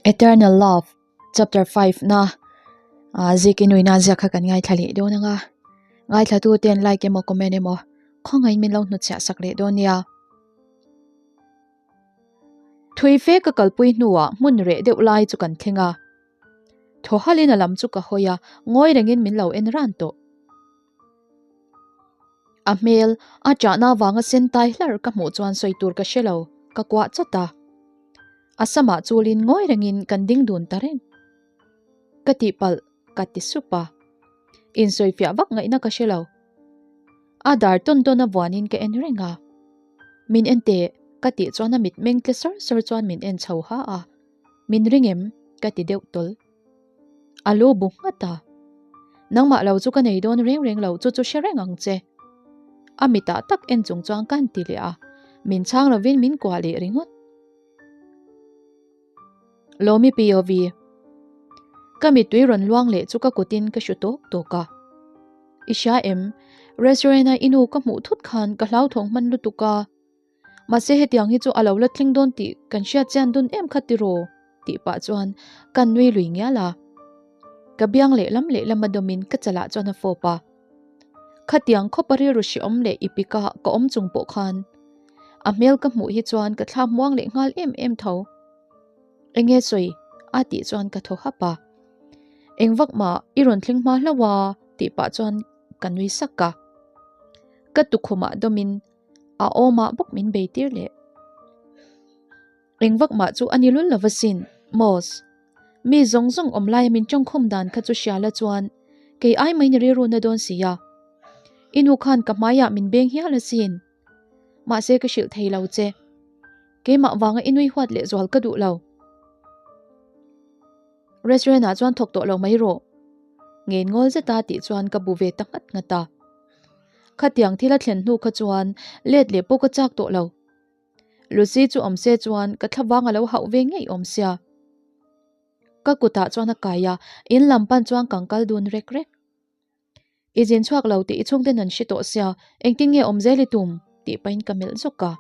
Eternal Love Chapter 5 na ah zikin uina ziak kha kan ngaithla leh dawn anga ngaithla tu ten like emaw comment emaw khawngaih min lo hnutchhiah sak leh dawn nia. Thui fe ka kalpui hnuah hmun reh deuh lai chu kan thleng a. Thaw halin a lam chu ka hawi a, ngawi rengin min lo en ran tawh. A hmel, a chahna avanga sen tai hlar ka hmuh chuan sawi tur ka hre lo, ka kuah chawt a. A samah chulin ngawi rengin kan ding dun ta reng. Ka tihpalh, ka ti sup a. Insawifiah vak ngaihna ka hre lo. A dar tawn tawn a vuanin ka en reng a. Min en teh, ka tih chuan a mitmeng tle sawr sawr chuan min en chho ha a. Min ring em? ka ti deuh tawl. A lu bu nghat a. Nangmah lo chu ka nei dawn reng reng lo chu chu hre reng ang che. A mitah tak en chung chuan ka han ti leh a, min chhang lovin min kuah leh ringawt. Lawmi POV. Ka mittui rawn luang leh chu ka kutin ka hru tawk tawk a. I hria em? Restaurant a i nu ka hmuh thut khan ka hlauthawng hman lutuk a. Mahse hetiang hi chu a lo la thleng dawn tih kan hriat chian dun em kha tiraw? tih pah chuan ka nui lui ngial a. Ka biang lehlam lehlam a dawmin ka chalah chuan a fawp a. Khatiang khawpa rilru hrehawm leh i pika ka awm chung pawh khan a hmel ka hmuh hi chuan ka thla muang leh nghal em em tho. Enge sawi? a tih chuan ka thaw hap a. Eng vak mah i rawn thleng hma hlauh a tih pah chuan ka nui sak a. Ka tukhumah dawmin A awmah bawk min bei tir leh. Eng vak mah chu a ni lul lova sin, Moss. Mi zawng zawng awm laia min tawngkhawm dan kha chu hria la chuan kei ai mai ni rilru na dawn si a. I nu khan ka hmaiah min beng hial asin. Mahse ka hrilh thei lo che. Keimah vanga i nui huat leh zual ka duh lo. Restaurant ah chuan thawk tawh lo mai rawh. Ngen ngawl zeta tih chuan ka bu ve ta nghat nghat a. Khatiang thil a thlen hnu kha chuan let leh pawh ka chak tawh lo. Lucy chu awm se chuan ka thlavang a lo hauh ve ngei awm sia. Ka kutah chuan a kai a, in lam pan chuan kan kal dun rek rek. I zin chhuak lo tih i chhungten an hre tawh sia, engtin nge awm zel i tum? tih pahin ka melh zawk a.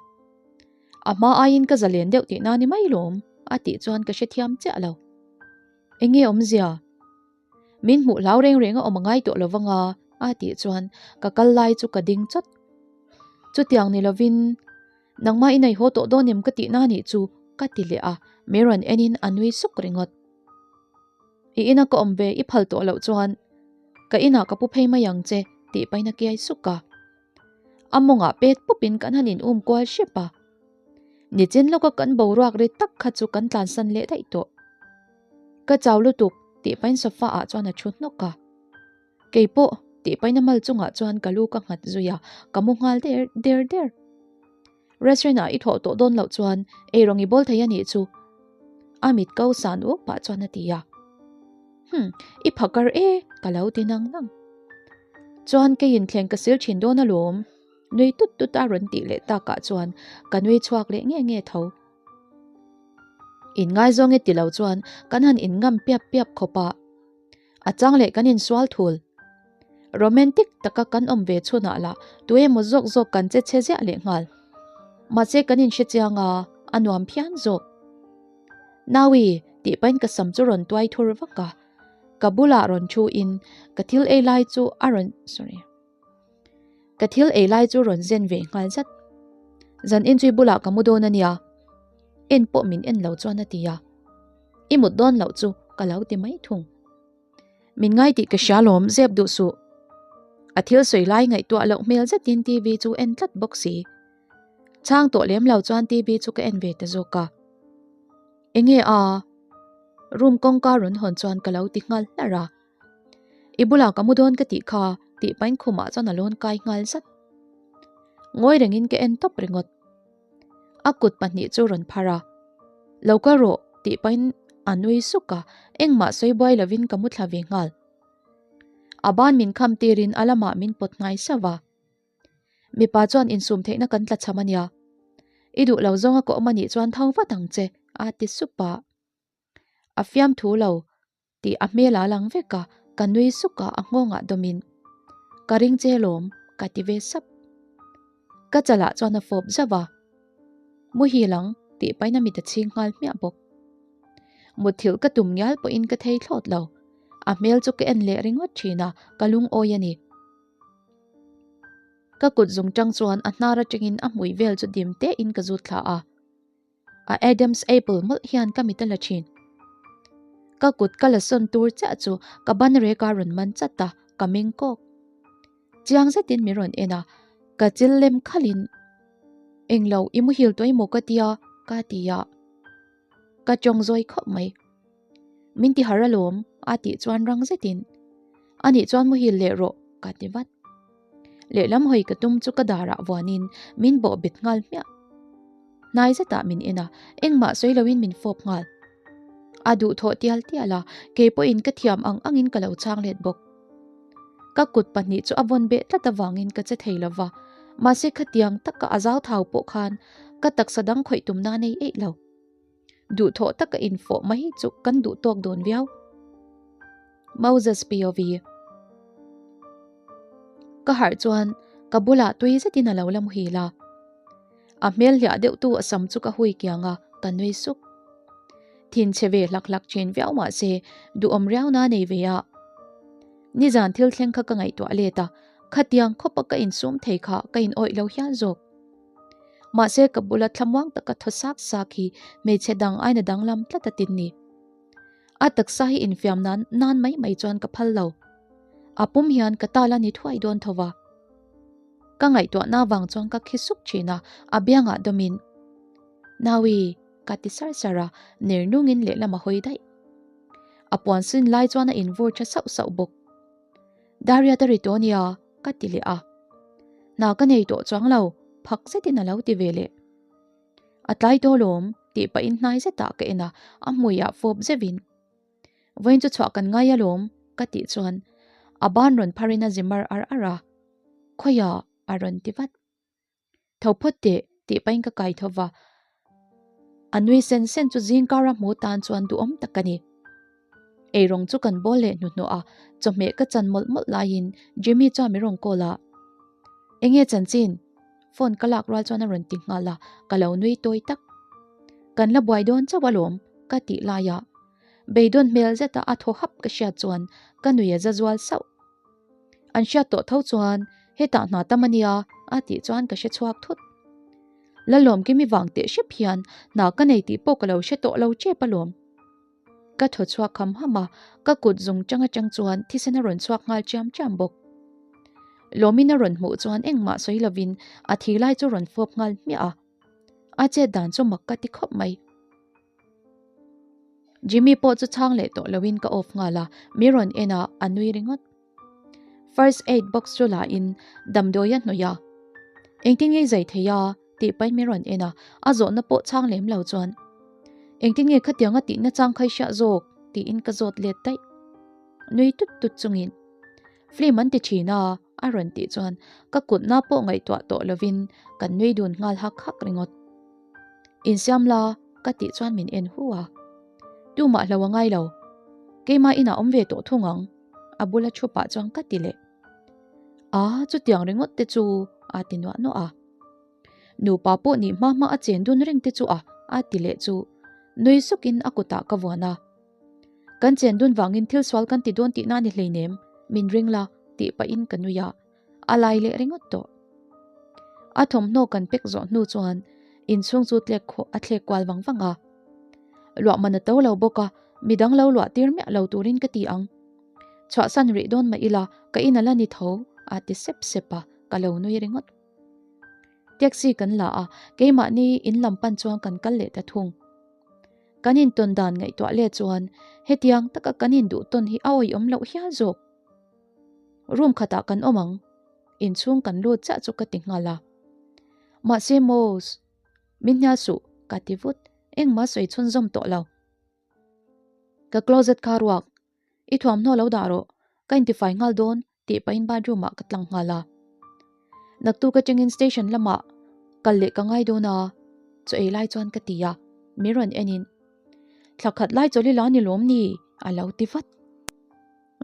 A hma aiin ka zalen deuh tihna ni mai lawm, a tih chuan ka hrethiam chiah lo. Enge awmzia? Min hmuh hlau reng reng a awm a ngai tawh lo vang a, a tih chuan ka kal lai chu ka ding chawt. Chutiang ni lovin, Nangmah i nei haw tawh dawn em ka tihna anih chu, ka ti leh a, min rawn enin a nui suk ringawt. I ina ka awm ve i phal tawh loh chuan ka inah ka pu phei mai ang che, tih pahin a kiai suk a. A mawngah pet pupin kan han in um kual hrep a. Nichin lawka kan boruak ri tak kha chu kan tlansan leh daih tawh. Ka chau lutuk tih pahin sofa ah chuan a thu hnawk a. Kei pawh tih pahin a mal chungah chuan ka lu ka nghat zui a, ka mu nghal der der der. Restaurant ah i thawh tawh dawn loh chuan eirawng i bawl thei a nih chu. A mit ko san uk pah chuan a ti a. Hmm, i phakar e, ka lo ti nang nang. Chuan keiin thleng ka sil thin dawn alawm. Nui tut tut a rawn tih leh takah chuan ka nui chhuak leh nge nge tho. Inngaizawng e ti lo chuan kan han inngam piap piap khawp a, a chang leh kan insual thul. Romantic taka kan awm ve chhunah lah tu emaw zawk zawk kan che chhe ziah leh nghal. Mahse kan inhre chiang a, a nuam phian zawk. Naui tih pahin ka sam chu rawn tuai thur vak a, ka bulah rawn thu in ka thil ei lai chu a rawn sorry. Ka thil ei lai chu rawn zen ve nghal zat. Zan inchui bulah ka mu dawn a nia. En pawh min en lo chuan a ti a. I mut dawn loh chu ka lo ti mai thung. Min ngai tih ka hria lawm zep duh suh. A thil sawi lai ngaihtuah loh hmel zetin TV chu en tlat bawk si. Chhang tawh lem lo chuan TV chu ka en ve ta zawk a. Enge a? Room kawngka rawn hawn chuan ka lo ti nghal hlar a. I bulah ka mu dawn ka tih kha tih pahin khumah chuan a lawn kai nghal zat. Ngawi rengin ka en tawp ringawt. A kut pahnih chu rawn phar a. Lo kal rawh tih pahin a nui suk a, engmah sawi buai lovin ka mu thla ve nghal. A ban min kham tirin a lamah min pawt hnai sauh a. Mipa chuan insum theihna kan tla cham a nia. I duh lo zawnga ka awm a nih chuan tho vat ang che a ti sup a. A fiamthu lo Tih a hmel a lang vek a, ka nui suk a, a nghawngah dawmin, Ka ring che lawm, ka ti ve sap. Ka chalah chuan a fawp zauh a, Muhil ang, tih pahin a mit a chhing nghal hmiah bawk. Mutthilh ka tum ngial pawhin ka thei thlawt lo. A hmel chu ka en leh ringawt thin a, ka lungawi a ni. Ka kut zung tang chuan a hnar atangin a hmui vel chu dim tein ka zut thla a. A Adam's apple mawlh hian ka mit a la thin. Ka kut ka la sawn tur chiah chu ka ban rek a rawn man chat a, ka meng kawk. Chiang zetin min rawn en a, ka chil lem khalhin Englo i muhil tawh emaw ka tia ka ti a, ka tawng zawi khawp mai. Min ti har alawm a tih chuan rang zetin Anih chuan muhil leh rawh ka ti vat. Lehlam hawi ka tum chu ka darah vuanin min bawh bet nghal hmiah. Hnai zetah min en a, engmah sawi loin min fawp nghal. A duhthawh tial tial a, kei pawhin ka thiam ang angin ka lo chhang let bawk. Ka kut pahnih chu a vawn beh tlat avangin ka che thei lova, mahse khatiang taka a zau thau pawh khan ka taksa dang khawih tumna nei eih lo. Duhthawh taka infawh mai chu kan duh tawk dawn viau. Moses POV Ka harh chuan ka bulah tui zetin a lo la muhil a. A hmel hliah deuh tu a sam chu ka hui kiang a, ka nui suk. Thin chhe ve hlak hlak thin viau mah se duhawm riau na nei ve a. Nizan thil thleng kha ka ngaihtuah let a, khatiang khawpa ka insum thei kha ka in awih lo hial zawk. Mahse ka bula thlamuang taka thaw sak sak hi hmeichhe dang aina danglam tlat a tin ni. A taksa hi infiam nan nan mai mai chuan ka phal lo. A pum hian ka tal a ni thuai dawn tho va. Ka ngaihtuahna vang chuan ka khi suk thin a, a biangah dawmin, Naui, ka ti sar sar a, ner nungin lehlam a hawi daih. A puan sin lai chuan a invur tha sauh sauh bawk. Dariat a ri tawh nia, ka ti leh a. Hna ka nei tawh chuang lo, phak zetin a lo ti ve leh. A tlai tawh lawm, tih pahin hnai zetah ka en a, a hmuiah fawp zeuhin. Vawiin chu chhuah kan ngai alawm, ka tih chuan a ban rawn pharin a zi mar ar ar a, Khawiah? a rawn ti vat. Tho phawt teh, tih pahin ka kai tho va. A nui sen sen chu zingkara hmu tan chuan duhawm tak a ni. Eirawng chu kan bawl leh hnuhnawh a, chawhmeh ka chan mawlh mawlh laiin Jimmy chuan min rawn call a. Enge chanchin? Phone ka lak rual chuan a rawn ti nghal a, ka lo nui tawi tak. Kan la buai dawn chauh alawm, ka tih laia beidawn hmel zeta a thaw hap ka hriat chuan ka nui a za zual sauh. An hriat tawh tho chuan hetah hna tam a nia a tih chuan ka hre chhuak thut. Lalawmkimi vang teh hrep hian hna ka nei tih pawh ka lo hre tawh lo tep alawm. Ka thaw chhuak ham ham a, ka kut zung chang atang chuan thisen a rawn chhuak nghal chiam chiam bawk. Lawmin a rawn hmuh chuan engmah sawi lovin a thi lai chu rawn fawp nghal hmiah a. A chet dan chu mak ka ti khawp mai. Jimmy pawh chu chhang leh tawh loin ka off nghal a, mi rawn en a, a nui ringawt. First aid box chu la in damdawi a hnawih a, Engtin nge i zai thei a? tih pahin min rawn en a, a zawhna pawh chhang lem lo chuan Engtin nge khatiang a tihna chang kha i hriah zawk? tiin ka zawt let daih. Nui tut tut chungin Film an ti thin a a rawn tih chuan ka kutna pawh ngaihtuah tawh lovin kan nui dun nghal hak hak ringawt. Insiam la ka tih chuan min en hu a, Tumah hlo a ngai lo, keimah inah awm ve tawh thung ang. A bula thu pah chuan ka ti leh. A, chutiang ringawt te chu a ti nuah nuah a. Nupa pawh nih hma hma a chen dun reng te chu a, a ti leh chu nui sukin a kutah ka vuan a. Kan chen dun vangin thil sual kan ti dawn tihna a ni hleinem, min ring la, tih pahin ka nui a, a lai leh ringawt tawh. A thawmhnaw kan pek zawh hnu chuan inchhung chu tlek khawh a thlek kual vang vang a. Luah man a to lo bawk a, midang lo luah tir miah lo turin ka ti ang. Chhuahsan rih dawn mah ila ka in a la ni tho, a ti sep sep a, ka lo nui ringawt. Taxi kan la a, keimahni in lam pan chuan kan kal leh ta thung. Kan intawn dan ngaihtuah leh chuan hetiang taka kan induh tawn hi a awihawm loh hial zawk. Room khatah kan awm ang, inchhung kan lut chiah chu ka ti nghal a. Mahse Mos, min hnial suh, ka ti vut, engmah sawi chhunzawm tawh lo. Ka closet kha ruak, i thuamhnaw lo dah rawh, ka intifai nghal dawn tih pahin bathroom ah ka tlang nghal a. Naktuk atangin station lamah kal leh ka ngai dawn a, chaw ei lai chuan ka ti a, min rawn en in, Thla khat lai chawlh ila ni lawm ni? a lo ti vat.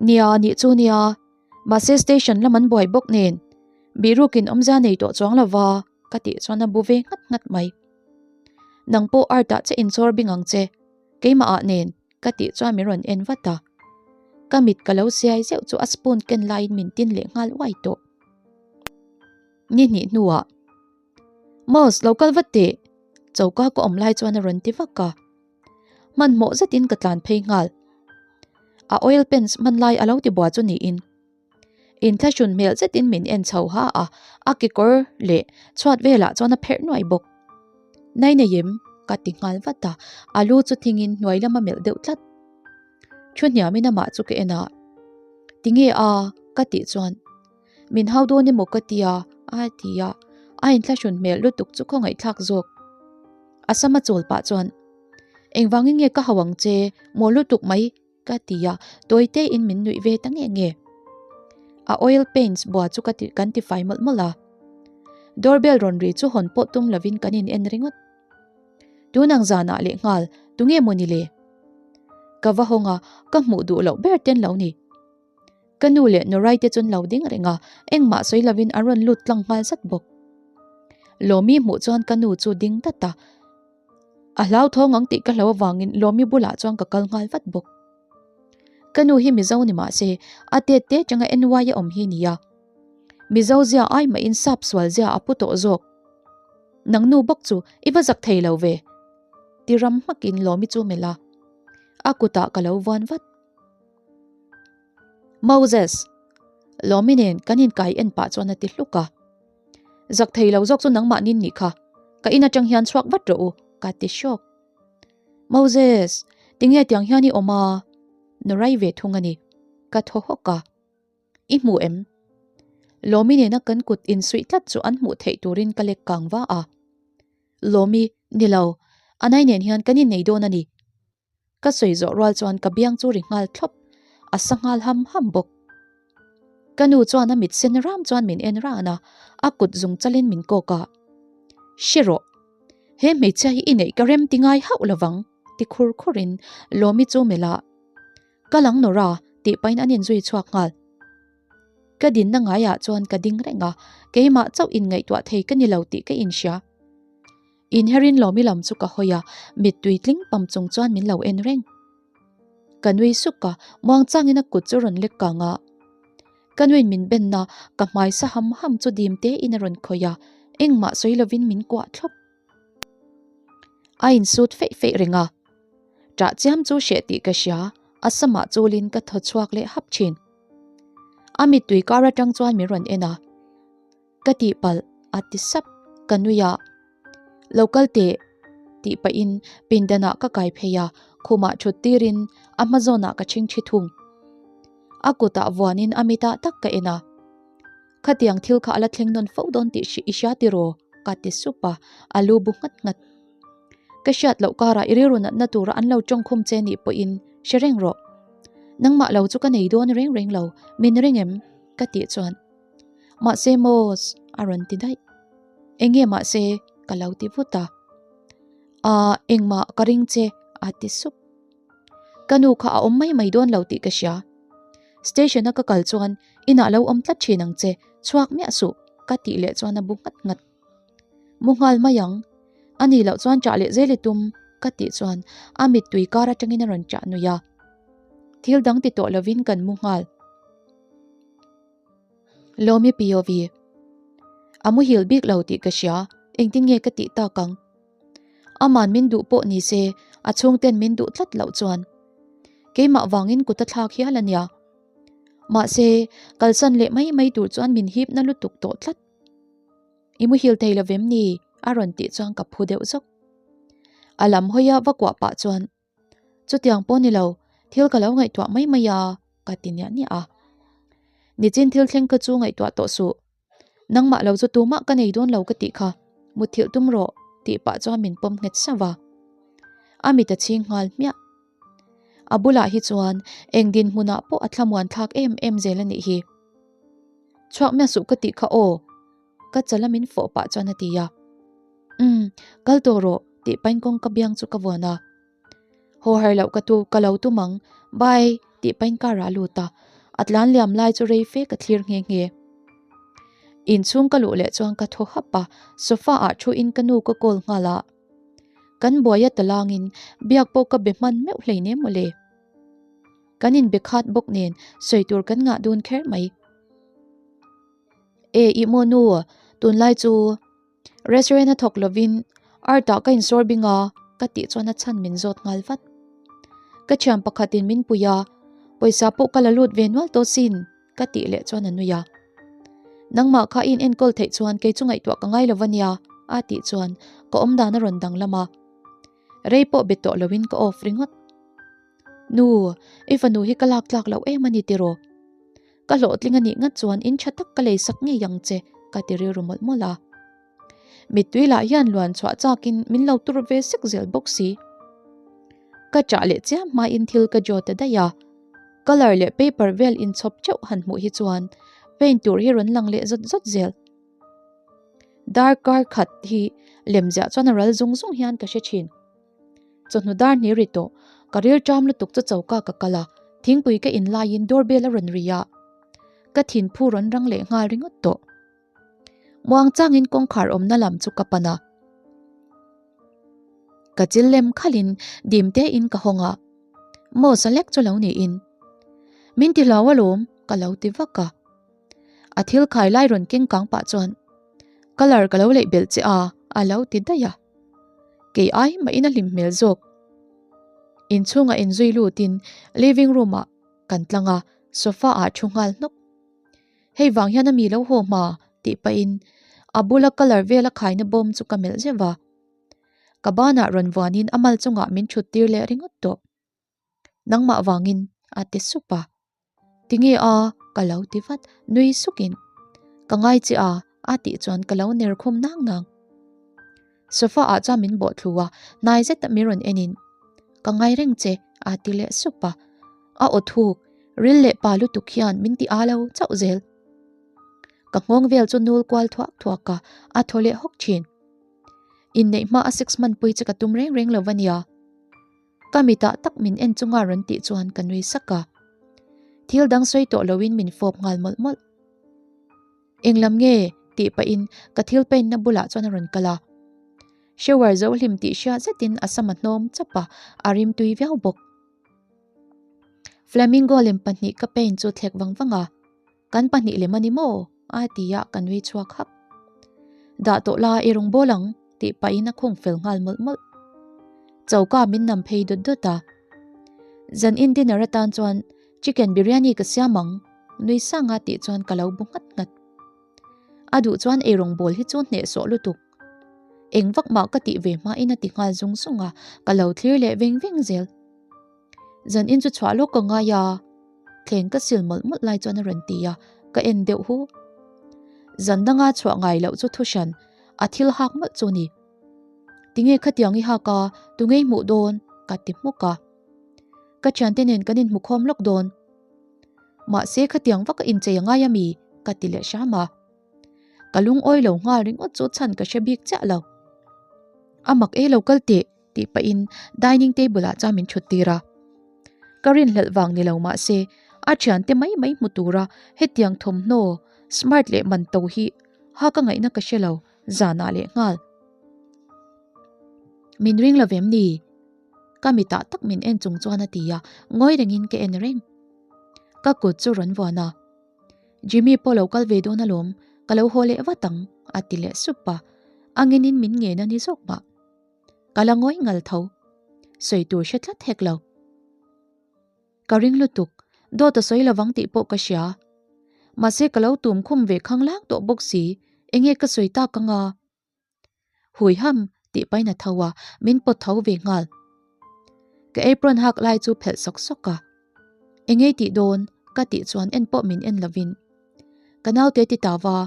Nia, nih chu nia, mahse station lam an buai bawk nen, birukin awmzia nei tawh chuang lova ka tih chuan a bu ve nghat nghat mai. Nang pawh art ah che inchawr bing ang che, keimah ah nen. Ka tih chuan min rawn en vat a. Ka mit ka lo siai zeuh chu a spoon ken laiin min tin leh nghal uai tawh. Ni hnih hnuah, Mos, lo kal vat teh! Choka ka awm lai chuan a rawn ti vak a. Hmanhmawh zetin ka tlan phei nghal. A oil pens hman lai a lo ti bua chu niin. Inthlahrun hmel zetin min en chho ha a, a kekawr leh chhuat velah chuan a pherh nuai bawk. Nai nei em? Ka ti nghal vat a, a lu chu thingin hnuai lama melh deuh tlat. Thu hniamin amah chu ka en a, Tinge a? Ka tih chuan, Min hau dawn emaw ka tia a ti a, a inthlahrun hmel lutuk chu khawngaihthlak zawk. A sama chawl pah chuan, Engvangin nge ka hau ang che, maw lutuk mai? Ka ti a, tawi tein min nuih ve ta nge nge. A oil paints bua chu ka ti kan ti fai mawlh mawlh a. Doorbell rawn ri chu hawn pawh tum lovin kan in en ringawt. Tun ang zanah leh nghal tunge maw ni le? Ka va hawng a, ka hmuh duh loh ber ten lo ni. Ka nu leh Norai te chuan lo ding reng a, engmah sawi lovin an rawn lut tlang nghal zat bawk. Lawmi hmuh chuan ka nu chu ding dat a. A hlauthawng ang tih ka hlo avangin Lawmi bulah chuan ka kal nghal vat bawk. Ka nu hi Mizo ni mah se, a tet te atanga NY a awm hi nia. Mizo zia ai mahin sap sual zia a pu tawh zawk. Nang nu bawk chu i va zak thei lo ve. Ti ram hmakin Lawmi chu melh a. A kutah ka lo vuan vat. Moses! Lawmi nen kan inkai en pah chuan a ti hluk a. Zak thei lo zawk chu nangmah nin nih kha, ka in atang hian chhuak vat rawh u, ka ti hrawk. Moses, tinge tiang hian i awm a? Nurai ve thung a ni, ka thaw hawk a. I hmu em? Lawmi nena kan kut insuih tlat chu an hmuh theih turin ka lek kang va a. Lawmi, ni lo, Anai nen hian kan innei dawn a ni. Ka sawi zawh rual chuan ka biang chu ri nghal thlawp, a sa nghal ham ham bawk. Ka nu chuan a mit sen ram chuan min en ran a, a kut zung chalin min kawk a. Hre rawh, he hmeichhia hi i neih ka rem ti ngai hauh lovang, ti khur khurin Lawmi chu melh a, Ka lang Nora, tih pahin an inzui chhuak nghal. Ka dinna ngaiah chuan ka ding reng a, keimah chauh inngaihtuah thei ka ni lo tih ka inhria. Inherin Lawmi lam chu ka hawi a, mittui tling pam chung chuan min lo en reng. Ka nui suk a, muangchangin a kut chu rawn lek kang a. Ka nuin min benna ka hmai sa ham ham chu dim tein a rawn khawih a, engmah sawi lovin min kuah thlawp. A insut feih feih reng a, ṭah chiam chu hreh tih ka hria, a samah chulin ka thaw chhuak leh hap ṭhin. A mittui kar aṭang chuan min rawn en a. Ka tihpalh a ti sap, ka nui a. Lo kal teh tih pahin pindanah ka kai phei a, khumah thut tirin a hma zawnah ka chhingchhi thung. A kutah vuanin a mitah tak ka en a. Khatiang thil kha a la thleng nawn fo dawn tih i hria tiraw? ka ti sup a, a lu bu nghat nghat. Ka hriat loh karah i rilru natna tura an lo tawngkhum che nih pawhin hre reng rawh. Nangmah lo chu ka nei dawn reng reng lo, min ring em? ka tih chuan. Mahse Mos, a rawn ti daih. Enge mahse? Ka lo ti vut a. Aaa, engmah ka ring che, a ti sup. Ka nu kha a awm mai mai dawn lo tih ka hria. Station a ka kal chuan inah lo awm tlat thin ang che, chhuak miah suh, ka tih leh chuan a bu nghat nghat. Mu nghal mai ang. A nih loh chuan chah leh zel i tum, ka tih chuan a mittui kar atangin a rawn chah nui a. Thil dang ti tawh lovin kan mu nghal. Lawmi POV. A muhil bik lo tih ka hria, engtin nge ka tih tak ang? Aman min duh pawh ni se, a chhungten min duh tlat loh chuan. Keimah vangin kut a thlak hial a nia. Mahse, kalsan leh mai mai tur chuan min hipna lutuk tawh tlat. I muhil thei lo vem ni? A rawn tih chuan ka phu deuh zawk. A lam hawia va kuah pah chuan Chutiang pawh ni lo, thil ka lo ngaihtuah mai mai a, ka ti niah niah a. Nichin thil thleng kha chu ngaihtuah tawh suh. Nangmah lo chu tumah ka nei dawn lo ka tih kha, mutthilh tum rawh, tih pah chuan min pawm nghet sauh a. A mit a chhing nghal hmiah. A bulah hi chuan eng dinhmunah pawh a thlamuan thlak em em zel a nih hi. Chhuak miah suh ka tih kha aw, ka chala min fawh pah chuan a ti a. Umm, kal tawh rawh, tih pahin kawngka biang chu ka vuan a. Haw har loh ka tu ka lo tum ang, bye, tih pahin car ah a lut a. A tlan liam lai chu rei fe ka thlir nghe nghe. Inchhung ka luh leh chuan ka thaw hap a, sofa ah thu in ka nu ka call nghal a. Kan buai a talangin biak pawh ka be hman meuh hleinem mawle. Kan inbe khat bawk nen sawi tur kan ngah dun kher mai. E ih maw nu, tunlai chu restaurant a thawk lovin art ah ka insawr bing a ka tih chuan a chhan min zawt nghal vat. Ka thian pakhatin min pui a, pawisa pawh ka la lut ve nual tawh sin ka tih leh chuan a nui a. Nangmah kha i inenkawl theih chuan kei chu ngaihtuah ka ngai lo va nia a tih chuan ka awmdan a rawn danglam a. Rei pawh be tawh loin ka off ringawt. Nu, i fanu hi ka lak tlak loh em a ni tiraw? Ka hlawhtling a nih ngat chuan in tha tak ka lei sak ngei ang che, ka ti rilru mawlh mawlh a. Mittui lah hian luan chhuah chakin min lo tur ve sek zel bawk si. Ka chah leh chiam hmain thil ka draw ta daih a. Colour leh paper vel inchhawp teuh han hmuh hi chuan paint tur hi rawn lang leh zawt zawt zel. Darkar khat hi lemziah chuan a ral zung zung hian ka hre thin. Chawhnu dar hnih ri tawh, ka ril ṭam lutuk chu choka ka kal a, thingpui ka in laiin doorbell a rawn ri a, ka thinphu rawn rang leh nghal ringawt tawh. Muang changin kawngkhar awmna lam chu ka pan a, ka chil lem khalhin dim tein ka hawng a, maw sa lek chu lo niin, Min ti hlau alawm ka lo ti vak a. A thil khai lai rawn keng kang pah chuan colour ka lo leih belh che a a lo ti daih a. Kei ai mahin a hlim hmel zawk. Inchhungah inzui lutin living room ah kan tlang a, sofa ah thu nghal hnawk. Hei vang hian a mi lo haw hma tih pahin a bula colour vela khaina bawm chu ka melh zeuh a. Ka banah rawn vuanin a mal chungah min thut tir leh ringawt tawh. Nangmah vangin a ti sup a. Tinge a? Ka lo ti vat, nui sukin. Ka ngai che a, a tih chuan ka lo ner khum nang nang. Sofa ah chuan min bawh thlu a, hnai zeta min rawn enin, Ka ngai reng che, a ti leh sup a. A aw thuk, ril leh pa lutuk hian min ti a lo chauh zel. Ka nghawng vel chu nul kual thuak thuak a, a thaw leh hawk thin. Inneih hma a sex hmanpui che ka tum reng reng lo va nia. Ka mitah tak min en chunga rawn tih chuan ka nui sak a. Thil dang sawi tawh loin min fawp nghal mawlh mawlh. Englam nge? tih pahin ka thil painna bulah chuan a rawn kal a. Shower zo hlim tih hriat zetin a sam a hnawm chap a, a rim tui viau bawk. Flamingo lem pahnih ka paint chu thlek vang vang a. Kan pahnih lem a ni maw? a ti a, ka nui chhuak hap. Dah tawh la i rawn bawl ang tih pahin a khung fel nghal mawlh mawlh. Choka min nam phei dawt dawt a. Zan in dinner atan chuan chicken biryani ka siam ang nui sang a tih chuan ka lo bu nghat nghat. A duh chuan ei rawn bawl hi chu hnehsawh lutuk. Eng vak mah ka tih ve hmain a ti nghal zung zung a, ka lo thlir leh veng veng zel. Zan in chu chhuah lawk ka ngai a, thleng ka sil mawlh mawlh lai chuan a rawn ti a, ka en deuh hu. Zan danga chhuah ngai loh chu thuhran a thil hak mawlh chu ni. Tinge khatiang i hak a, tunge i hmuh dawn? ka ti hmuk a. Ka thiante nen kan inhmu khawm lawk dawn. Mahse khatiang vaka inchei a ngai a mi? ka ti leh hram a. Ka lungawi lo nghal ringawt chu chhan ka hre bik chiah lo. A mak e lo kal teh! tih pahin dining table ah chuan min thut tir a. Ka rinhlelh vang ni lo mah se a thiante mai mai hmu tura hetiang thawmhnaw smart leh man to hi ha ka ngaihna ka hre lo zanah leh nghal. Min ring lo vem ni? Ka mitah tak min en chung chuan a ti a, ngawi rengin ka en reng. Ka kut chu rawn vuan a. Jimmy pawh lo kal ve dawn alawm, ka lo haw leh vat ang a ti leh sup a, a nginin min ngen a ni zawk mah. Ka la ngawi ngal tho. Sawi tur hre tlat hek lo. Ka ring lutuk, dawt a sawi lovang tih pawh ka hria. Mahse ka lo tum khum ve khang lang tawh bawk si, enge ka sawi tak anga? Hui ham tih pain a tho a, min pawt tho ve nghal. Ka apron hak lai chu phelh sawk sawk a. Engei tih dawn? ka tih chuan en pawh min en lovin. Ka naute ti ta va,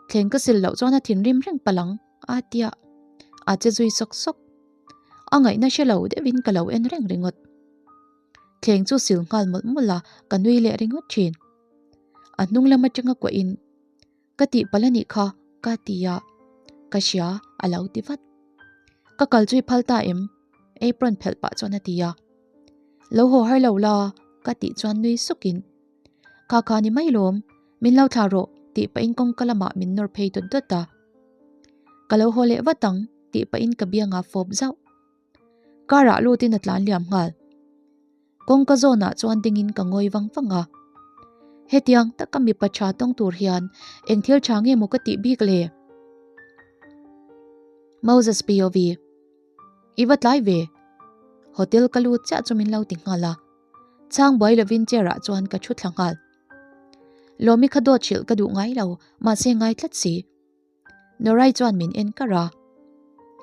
thleng ka sil loh chuan a thinrim reng palh ang. A tia, a che zui sawk sawk. A ngaihna hre lo deuhin ka lo en reng ringawt. Thleng chu sil nghal mawlh mawlh a, ka nui leh ringawt thin. A hnung lam atanga kuahin, Ka tih palh a nih kha, ka ti a, ka hria a lo ti vat. Ka kal chu i phal ta em? Apron phelh pah chuan a ti a. Lo haw har lo la, ka tih chuan nui sukin, Kha kha ni mai lawm, min lo thlah rawh tih pahin kawngka lamah min nawr phei dawt dawt a. Ka lo haw leh vat ang tih pahin ka biangah fawp zauh. Car ah lutin a tlan liam nghal. Kawngka zawnah chuan dingin ka ngawi vang vang a. Hetiang taka mipa tha tawng tur hian eng thil tha nge maw ka tih bik le? Moses POV. I va tlai ve. Hotel ka lut chiah chu min lo ti nghal a. Chhang buai lovin chair ah chuan ka thu thla nghal. Lawmi kha dawt hrilh ka duh ngai lo, mahse ngai tlat si. Norai chuan min en kar a.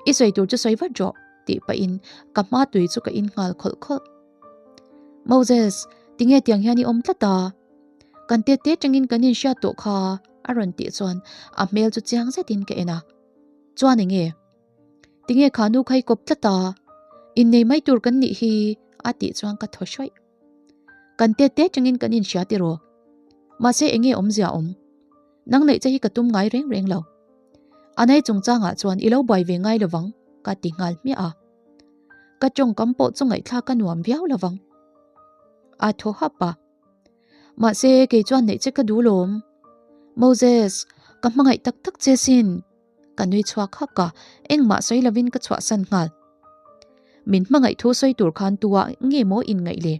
I sawi tur chu sawi vat rawh tih pahin ka hma tui chu ka in nghal khawlh khawlh. Moses, tinge tiang hian i awm tlat a? Kan te te tangin kan inhriat tawh kha a rawn tih chuan a hmel chu chiang zetin ka en a. Chuan enge? Tinge kha nu kha i kawp tlat a? Innei mai tur kan nih hi a tih chuan ka thaw hraih. Kan te te tangin kan inhria tiraw? Mahse enge awmzia awm? Nang neih che hi ka tum ngai reng reng lo. A nei chungchangah chuan i lo buai ve ngai lovang ka ti nghal hmiah a. Ka tawngkam pawh chu ngaihthlak a nuam viau lovang. A thaw hap a. Mahse kei chuan neih che ka duh lawm. Moses, ka hmangaih tak tak che sin. Ka nui chhuak hak a, engmah sawi lovin ka chhuahsan nghal. Min hmangaih thu sawi tur khan tua nge maw inngaih le?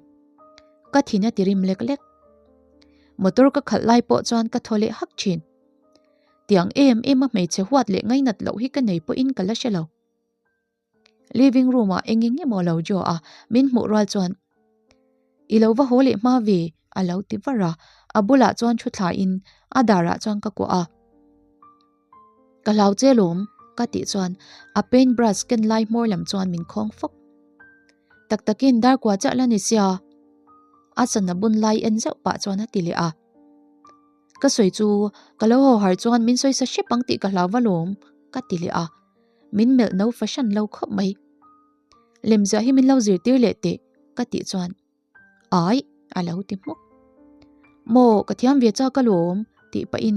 Ka thin a ti rim lek lek. Motor ka khalh lai pawh chuan ka thaw leh hak thin. Tiang em em a hmeichhe huat leh ngainat loh hi ka nei pawhin ka la hre lo. Living room ah eng eng emaw lo draw a, min hmuh rual chuan I lo va haw leh hma ve a lo ti var a, a bulah chuan thu thla in a darah chuan ka kuah a. Ka hlau che lawm ka tih chuan a paint brush ken lai hmawr lam chuan min khawng fawk. Tak takin dar kua chiah la ni sia. A sana bun lai en zeuh pah chuan a ti leh a. Ka sawi chu ka lo haw har chuan min sawi sa hrep ang tih ka hlau va lawm ka ti leh a. Min melh no fahran lo khawp mai. Lemziah hi min lo zirtir leh teh ka tih chuan Ai a lo ti hmuk. Maw ka thiam ve chak alawm tih pahin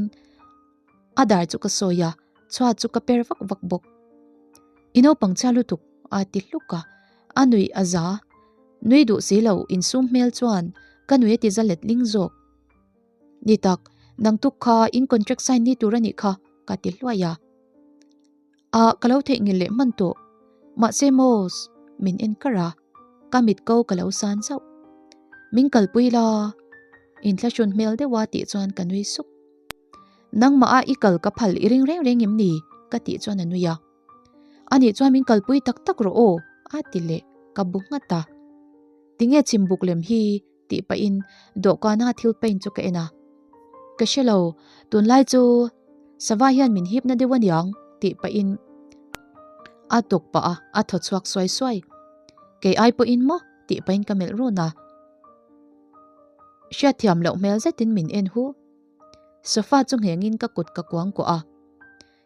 a dar chu ka sawi a, chhuat chu ka per vak vak bawk. I naupang chhia lutuk a ti hluk a, a nuih a za. Nui duh si lo insum hmel chuan ka nui a ti za let ling zawk. Ni tak, nang tuk kha in contract sign ni tur a nih kha ka ti hluai a. A ka lo theihnghilh leh hman tawh. Mahse Mos, min en kar a, ka mit ko ka lo san zauh. Min kalpui la, inthlahrun hmel deuha tih chuan ka nui suk. Nangmah a i kal ka phal i ring reng reng em ni? ka tih chuan a nui a. Anih chuan min kalpui tak tak rawh aw, a ti leh, ka bu nghat a. Tinge chhimbuk lem hi tih pahin dawhkana thil paint chu ka en a. Ka hre lo, tunlai chu sava hian min hipna deuh aniang tih pahin a tawk pah a, a thaw chhuak suai suai. Kei ai pawhin maw tih pahin ka melh run a. Hriatthiam loh hmel zetin min en hu. Sofa chu nghengin ka kut ka kuang kuah a.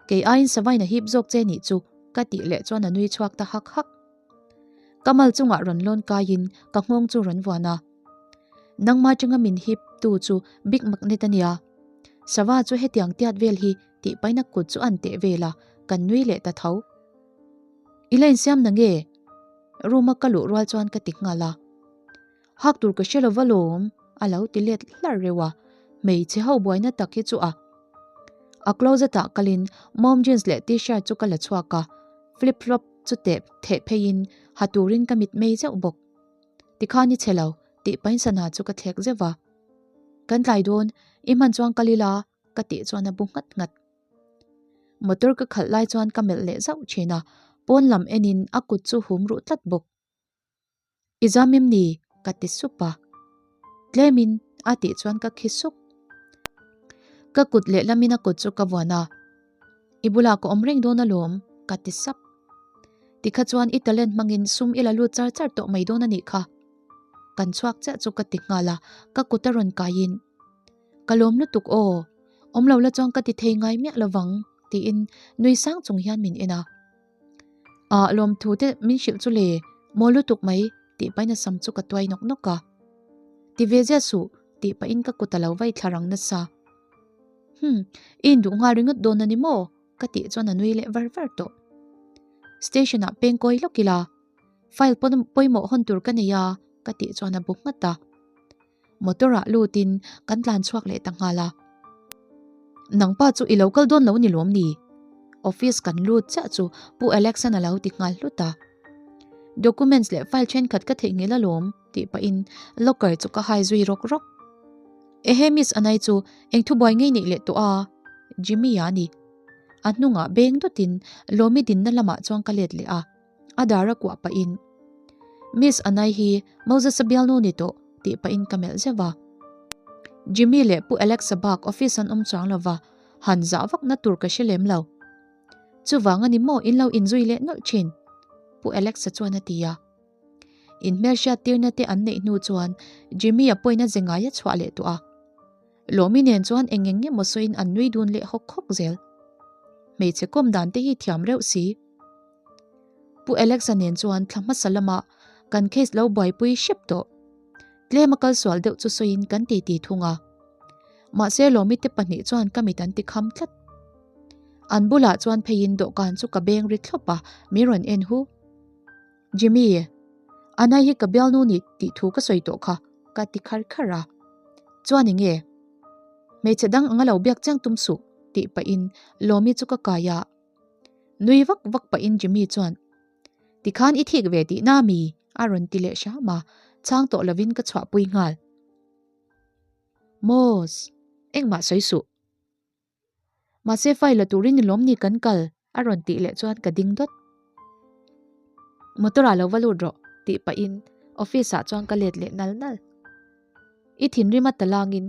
Kei aiin savain a hip zawk che nih chu ka tih leh chuan a nui chhuak ta hak hak. Ka mal chungah rawn lawn kaiin ka nghawng chu rawn vuan a. Nangma tanga min hip tu chu Big Magnet a nia. Sava chu hetiang tiat vel hi tih paina kut chu an teh vel a, kan nui leh ta tho. I la insiam na nge? Room a ka luh rual chuan ka ti nghal a. Hak tur ka hre lo va lawm a lo ti let hlar reuh a, hmeichhe ho buaina tak hi chu a. A closet ah kalin mom jeans leh t-shirt chu ka la chhuak a, flip flop chu teh theh pheiin ha turin ka mit mei zeuh bawk. Tikhan i chhe lo tih pahin sana chu ka thlek zeuh va. Kan tlai dawn, i hman chuan kal ila ka tih chuan a bu nghat nghat. Motor ka khalh lai chuan ka melh leh zauh thin a, pawn lam enin a kut chu hum ruh tlat bawk. I zam em ni? ka ti sup a. Tlemin a tih chuan ka khi suk. Ka kut lehlamin a kut chu ka vuan a. I bulah ka awm reng dawn alawm, ka ti sap. Tikha chuan i talent hmangin sum i la lut char char tawh mai dawn a nih kha. Kan chhuak chiah chu ka ti nghal a, ka kut a rawn kaiin. Ka lawm lutuk aw, awm lo la chuan ka ti thei ngai miah lovang, tiin nui sang chung hian min en a. Ah, lawmthu te min hrilh chu le, maw lutuk mai, tih pahin a sam chu ka tuai nawk nawk a. Ti ve zia suh, tih pahin ka kut a lo vai thla rang nasa. Hmm, i induh nghal ringawt dawn a ni maw? ka tih chuan a nui leh var var tawh. Station ah peng kawi lawk ila, file pawimawh hawn tur ka nei a, ka tih chuan a bu nghat a. Motor ah lutin kan tlan chhuak leh ta nghal a. Nangpa chu i lo kal dawn lo ni lawm ni? Office kan lut chiah chu Pu Alex-an a lo ti nghal hlut a. Documents leh file thenkhat ka theihnghilh alawm tih pahin locker chu ka hai zui rawk rawk. Ehe Miss Anai chu eng thubuai ngei neih leh tawh a? Jimmy-a a ni. A hnungah beng dawtin Lawmi dinna lamah chuan ka let leh a, a dar a kuah pahin Miss Anai hi Moses-a bialnu ni tawh tih pahin ka melh zeuh a. Jimmy leh Pu Alex-a bak office an awm chuang lova, han zah vakna tur ka hre lem lo. Chuvang a ni maw in lo inzui leh nawlh thin? Pu Alex-a chuan a ti a. In hmelhriat tirna te an neih hnu chuan Jimmy-a pawhin a ze ngai a chhuah leh tawh a. Lawmi nen chuan eng eng emaw sawiin an nui dun leh hawk hawk zel. Hmeichhe kawm dan te hi thiam reuh si. Pu Alex-a nen chuan thla hmasa lama kan case lo buaipui hrep tawh. Tlem a kal sual deuh chu sawiin kan titi thung a. Mahse Lawmi te pahnih chuan ka mit an ti kham tlat. An bulah chuan pheiin dawhkan chu ka beng ri thlawp a, min rawn en hu. Jimmy, Anai hi ka bialnu ni tih thu ka sawi tawh kha, ka ti khar khar a. Chuan eng nge? Hmeichhe dang anga lo biak chiang tum suh, tih pahin Lawmi chu ka kai a. Nui vak vak pahin Jimmy chuan, Tikhan i thik ve tihna mi? a rawn ti leh hram a, chhang tawh lovin ka chhuahpui nghal. Mos, engmah sawi suh. Mahse file la turin ni lawm ni kan kal a rawn tih leh chuan ka ding dawt. Motor ah lo va lut rawh tih pahin office ah chuan ka let leh nal nal. I thinrim a talangin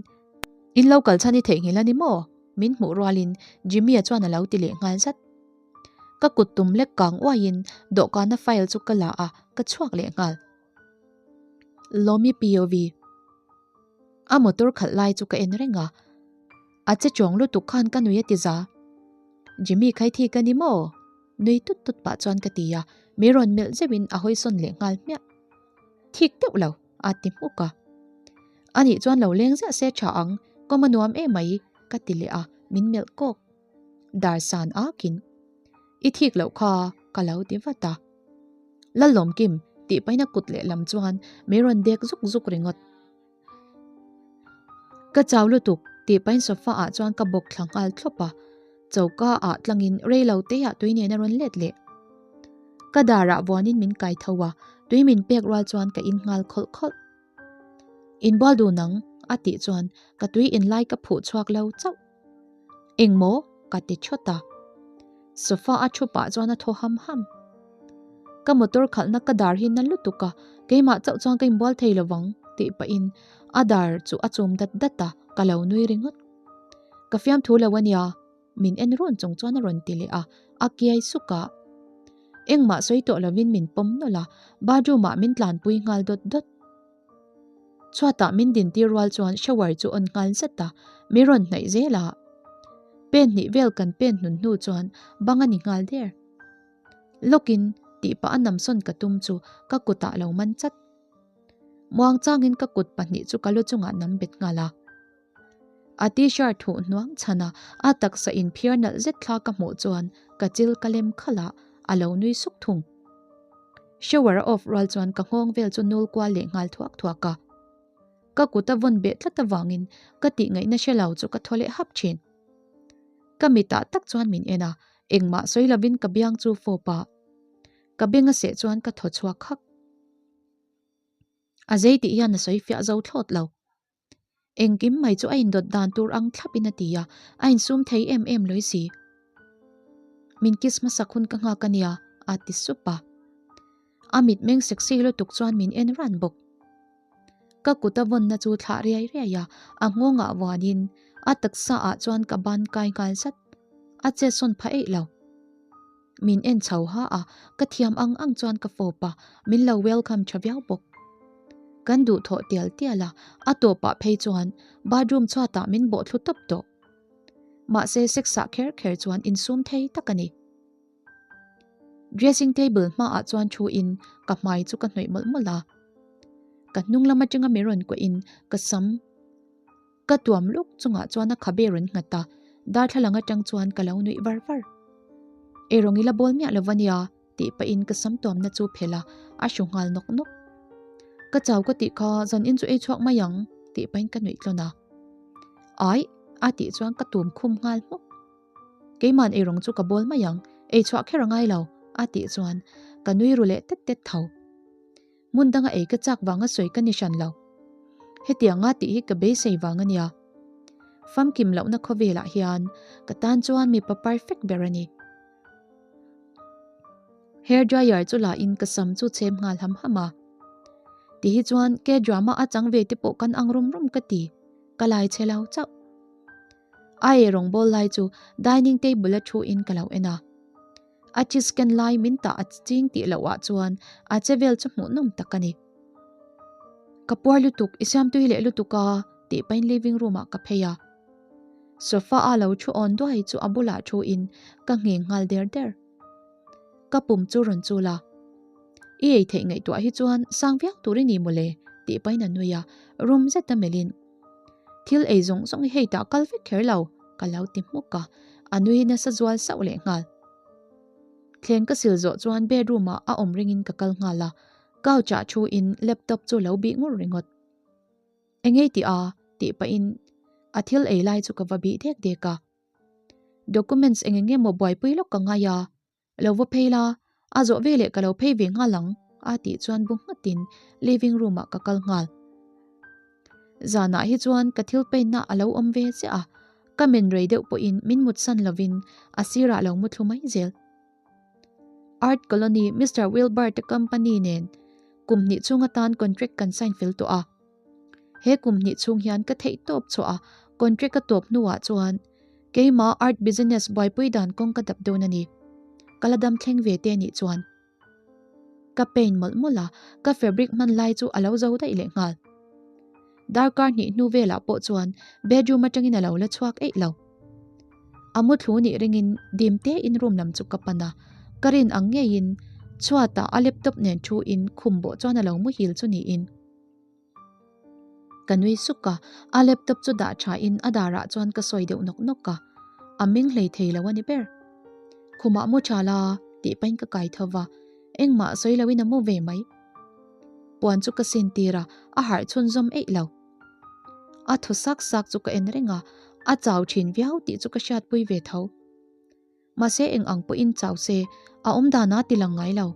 in lo kal chhan i theihnghilh a ni maw? Min hmuh rualin Jimmy-a chuan a lo ti leh nghal zat. Ka kut tum lek kang uaiin dawhkana file chu ka la a, ka chhuak leh nghal. Lawmi POV. A motor khalh lai chu ka en reng a, a che chawng lutuk khan ka nui a ti za. Jimmy khai thi ka ni maw? Nui tut tut pah chuan ka ti a, mi rawn melh zeuhin a hawi sawn leh nghal hmiah. Thik deuh lo, a ti hmuk a. Anih chuan lo leng ziah se tha ang, kawm a nuam em mai, ka ti leh a, min melh kawk. Dar san akin, I thik loh kha, ka lo ti vat a. Lalawmkim tih paina kut lehlam chuan min rawn dek zuk zuk ringawt. Ka chau lutuk tih pain sofa ah chuan ka bawk thla nghal thlawp a, choka ah tlangin rei lo te ah tui nen a rawn let leh. Ka darah vuanin min kai tho a, tui min pek rual chuan ka in nghal khawlh khawlh. Inbual dun ang a tih chuan ka tui in lai ka phuh chhuak lo chauh. Engmaw? ka ti thawt a. Sofa a thu pah chuan a thaw ham ham. Ka motor khalhna ka dar hi na lutuk a, keimah chauh chuan ka inbual thei lo vang tih pahin a dar chu a chum dat dat a, ka lo nui ringawt. Ka fiamthu lo ania, min en run chung chuan a rawn ti leh a, a kiai suk a. Engmah sawi tawh lovin min pawm nawlh a, bathroom ah min tlanpui nghal dawt dawt. Chhuatah min dintir rual chuan shower chu on nghal zet a, min rawn hnaih zel a. Pen hnih vel kan pen hnun hnu chuan bang a ni nghal der. Lawkin tih pah a namsawn ka tum chu ka kutah lo man chat. Muang changin ka kut pahnih chu ka lu chungah nam bet nghal a. A t-shirt huh hnuang chhan a, a taksa inphiar nalh zet thla ka hmuh chuan ka chil ka lem khalh a, a lo nui suk thung. Shower a off rual chuan ka nghawng vel chu nul kual leh nghal thuak thuak a. Ka kut a vawn beh tlat avangin ka tih ngaihna hre lo chu ka thaw leh hap thin. Ka mitah tak chuan min en a, engmah sawi lovin ka biang chu fawp a, ka beng a seh chuan ka thaw chhuak hak. A zei tih hian a sawi fiah zo thlawt lo. Engkim mai chu a indawt dan tur ang thlapin a ti a, a insum thei em em lawi si. Min kiss hmasak hun ka nghak a nia, a ti sup a. A mitmeng sexy lutuk chuan min en ran bawk. Ka kut a vawnna chu thlah riai riai a, a nghawngah vuanin a taksa ah chuan ka ban kai nghal zat. A chetsawn pha eih lo. Min en chho ha a, ka thiam ang ang chuan ka fawp a, min lo welcome tha viau bawk. Kan duhthawh tial tial a, a tawpah phei chuan bathroom chhuatah min bawh thlu tawp tawh. Mahse sex ah kher kher chuan insum thei tak a ni. Dressing table hmaah chuan thu in ka hmai chu ka hnawih mawlh mawlh a. Ka hnung lam atanga min rawn kuah in ka sam Ka tuam luk chungah chuan a khabe rawn nghat a, darthlalang atang chuan ka lo nuih var var. Eirawng i la bawl miah lo va nia tih pahin ka sam tuamna chu phelh a, a hru nghal nawk nawk. Ka chau ka tih kha zan in chu ei chhuak mai ang tih pahin ka nuih tlawn a. Aih a tih chuan ka tum khum nghal hmuk. Keiman eirawng chu ka bawl mai ang, ei chhuah kher a ngai lo a tih chuan ka nui ru leh tet tet tho. Hmun danga ei ka chak vanga sawi ka ni hran lo. Hetianga tih hi ka beisei vang a nia. Famkim lohna khawvelah hian ka tan chuan mipa perfect ber a ni. Hair dryer chu la in ka sam chu chhem nghal ham ham a. Ti hi chuan K-drama a chang ve te pawh kan ang rum rum ka ti. Ka lai che lo chauh. A ei rawngbâwl lai chu dining table a thu in ka lo en a. A cheese ken lai min tah a ching tih loh ah chuan a che vel chu hmuhnawm tak a ni. Ka puar lutuk, i siam tui leh lutuk a tih pahin living room ah ka phei a. Sofa a lo thu awn duai chu a bulah thu in ka ngheng nghal der der. Ka pum chu rawn chul a. I ei theih ngaihtuah hi chuan sang viau tur i ni mawle tih pahin a nui a, rum zet a melh in. Thil ei zawng zawng hi hei tah kal vek kher lo, ka lo ti hmuk a, a nui nasa zual sauh leh nghal. Thleng ka sil zawh chuan bedroom ah a awm ringin ka kal nghal a, couch ah thu in laptop chu lo bih ngur ringawt. Engei tih a? tih pahin a thil ei lai chu ka va bih dek dek a. Documents eng eng emaw buaipui lawk ka ngai a, Lo va phei la, a zawh veleh ka lo phei ve nghal ang, a tih chuan bu nghatin living room ah ka kal nghal. Zanah hi chuan ka thil paint na a lo awm ve chiah a, ka men rei deuh pawhin min mutsan lovin a sirah lo mu thlu mai zel. Art Colony Mister Wilbur te company nen kum hnih chhung atan contract kan sign fel tawh a. He kum hnih chhung hian ka theih tawp chhuah a, contract a tawp hnuah chuan Keimah art business buaipui dan kawng ka dap dawn a ni. Ka la dam thleng ve te nih chuan. Ka paint mawlh mawlh a, ka fabric hman lai chu a lo zo daih leh nghal. Darkar hnih hnu velah pawh chuan bedroom atangin a lo la chhuak eih lo. A mu thlu nih ringin dim tein room lam chu ka pan a, ka rin ang ngeiin chhuatah a laptop nen thu in khum bawh chuan a lo muhil chu niin. Ka nui suk a, a laptop chu dah tha in a darah chuan ka sawi deuh nawk nawk a, a meng hlei thei lo a ni ber. Khumah mu tha la tih pahin ka kai tho va, engmah sawi lo in a mu ve mai. Puan chu ka sin tir a, a harh chhunzawm eih lo. A thaw sak sak chu ka en reng a, a chau thin viau tih chu ka hriatpui ve tho. Mahse eng ang pawhin chau se, a awm dan a ti lang ngai lo.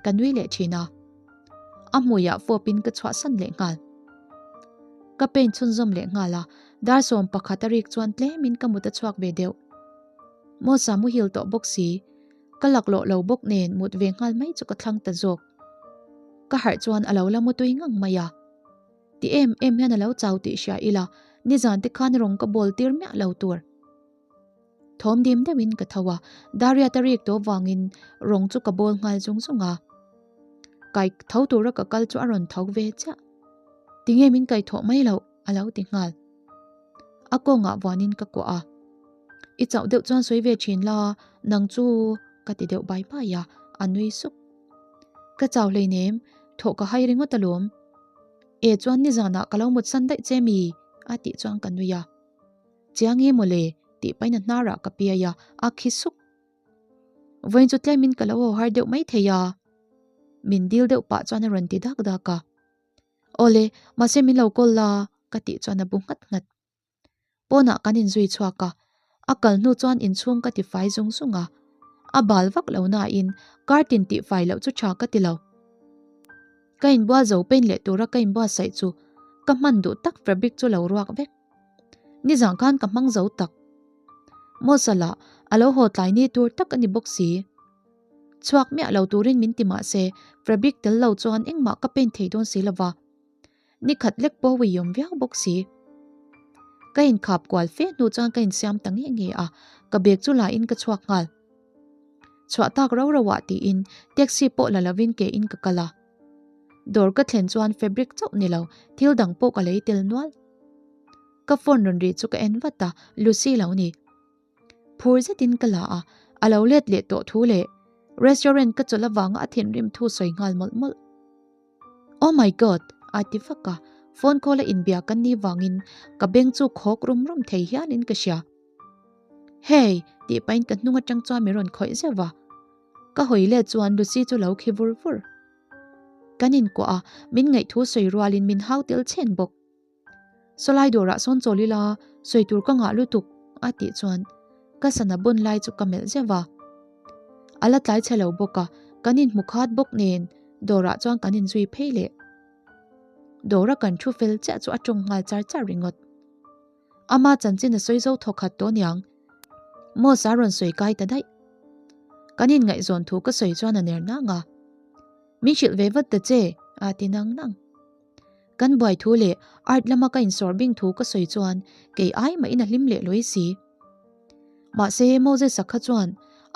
Ka nui leh thin a. A hmuiah fawpin ka chhuahsan leh nghal. Ka paint chhunzawm leh nghal a, dar 11 a rik chuan tlemin ka mut a chhuak ve deuh. Mawsa muhil tawh bawk si, ka laklawh lo bawk nen mut ve nghal mai chu ka thlang ta zawk. Ka harh chuan a lo la mutui ngang mai a. Ti em em hian a lo chau tih hria ila, nizan te khan rawng ka bawl tir miah lo tur. Thawm dim deuhin ka tho a, Dariat a rik tawh vangin rawng chu ka bawl nghal zung zung a. Kai tho tura ka kal chu a rawn tho ve chiah. Tinge min kai thawh mai loh? a lo ti nghal. A kawngah vuanin ka kuah a. I chauh deuh chuan sawi ve thin la, nang chu ka ti deuh bai bai a, a nui suk. Ka chau hleinem, thawh ka hai ringawt alawm. E chuan nizanah ka lo mutsan daih che mi? a tih chuan ka nui a. Chiang e mawle, tih pahin a hnarah ka piai a, a khi suk. Vawiin chu tlemin ka lo haw har deuh mai thei a. Min dil deuh pah chuan a rawn ti dak dak a. Awle, mahse min lo call la, ka tih chuan a bu nghat nghat. Pawnah kan inzui chhuak a, a kal hnu chuan inchhung ka ti fai zung zung a. A bal vak lo nain kar tin tih fai loh chu tha ka ti lo. Ka inbual zo pain leh tura ka inbuatsaih chu ka hman duh tak fabric chu lo ruak vek. Nizan khan ka hmang zo tak. Mawsala a lo haw tlai ni tur tak a ni bawk si. Chhuak miah lo turin min ti mah se fabric tel lo chuan engmah ka paint thei dawn si lova. Ni khat lek pawh ui awm viau bawk si. Ka inkhap kual fe hnu chuan ka insiam ta nge nge a, ka bag chu la in ka chhuak nghal. Chhuah tak rau rau ah tiin taxi pawh la lovin ke in ka kal a. Dawr ka thlen chuan fabric chauh ni lo thil dang pawh ka lei tel nual. Ka phone rawn ri chu ka en vat a, Lucy lo ni. Phur zetin ka la a, a lo let leh tawh thu leh restaurant ka chawlh avanga a thinrim thu sawi nghal mawlh mawlh. Oh my God! a ti vak a, phone call a inbia kan nih vangin ka beng chu khawk rum rum thei hialin ka hria. Hey! tih pahin ka hnung atang chuan min rawn khawih zeuh va. Ka hawi let chuan Lucy chu lo khi vur vur. Kan inkuah a, min ngaihthu sawi rualin min hau tel chhen bawk. Sawlai dawrah sawn chawl ila, sawi tur ka ngah lutuk, a tih chuan ka sana bun lai chu ka melh zeuh a. A la tlai chhe lo bawk a, Kan inhmu khat bawk nen dawrah chuan kan inzui phei leh. Dawra kan thu fel chiah chu a tawng nghal char char ringawt. Ama chanchin a sawi zo thawk khat tawh niang. Moss a rawn sawi kai ta daih. Kan inngaihzawn thu ka sawi chuan a ner nang a. Min hrilh ve vat ta che, a ti nang nang. Kan buai thu leh art lama ka insawr bing thu ka sawi chuan kei ai mahin a hlim leh lawi si. Mahse Moses-a kha chuan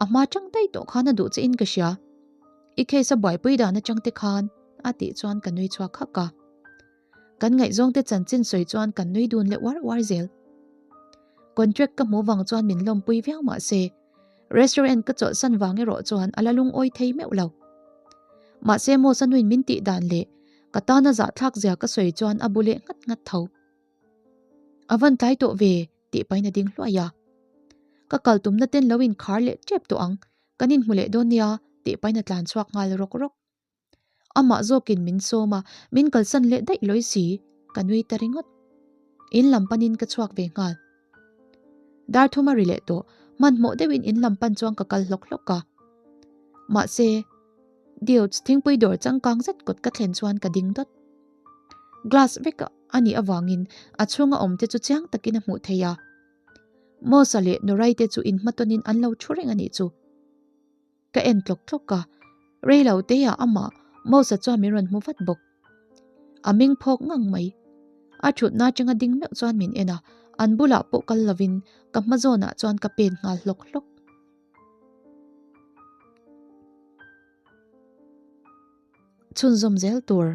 a hma tang daih tawh khan a duh che in ka hria. I case a buaipui dan atang te khan a tih chuan ka nui chhuak hak a. Kan ngaihzawng te chanchin sawi chuan kan nui dun leh uar uar zel. Contract ka hmuh vang chuan min lawmpui viau mahse Restaurant ka chawlhsan vang erawh chuan a la lungawi thei meuh lo. Mahse Mosa nuin min tih dan leh ka tana zahthlak zia ka sawi chuan a bu leh nghat nghat tho. A van tlai tawh ve tih pahin a ding hluai a. Ka kal tumna ten lo inkhar leh tep tawh ang, kan inhmu leh dawn nia tih pahin a tlan chhuak nghal rawk rawk. Amah zawkin min sawm a, min kalsan leh daih lawi si, ka nui ta ringawt. In lam panin ka chhuak ve nghal. Dar thum a ri leh tawh, hmanhmawh deuhin in lam pan chuan ka kal hlawk hlawk a. Mahse, Deuch thingpui dawr changkang zet kawt ka thlen chuan ka ding dawt. Glass vek a nih avangin a chhunga awm te chu chiang takin a hmuh theih a. Mosa leh Norai te chu inhmatawnin an lo thu reng a nih chu. Ka en tlawk tlawk a, rei lo te ah amah Mosa chuan min rawn hmu vat bawk. A meng phawk ngang mai. A thutna atanga ding meuh chuan min en a, an bulah pawh kal lovin ka hma zawnah chuan ka pen nghal hlawk hlawk. Chhunzawm zel tur.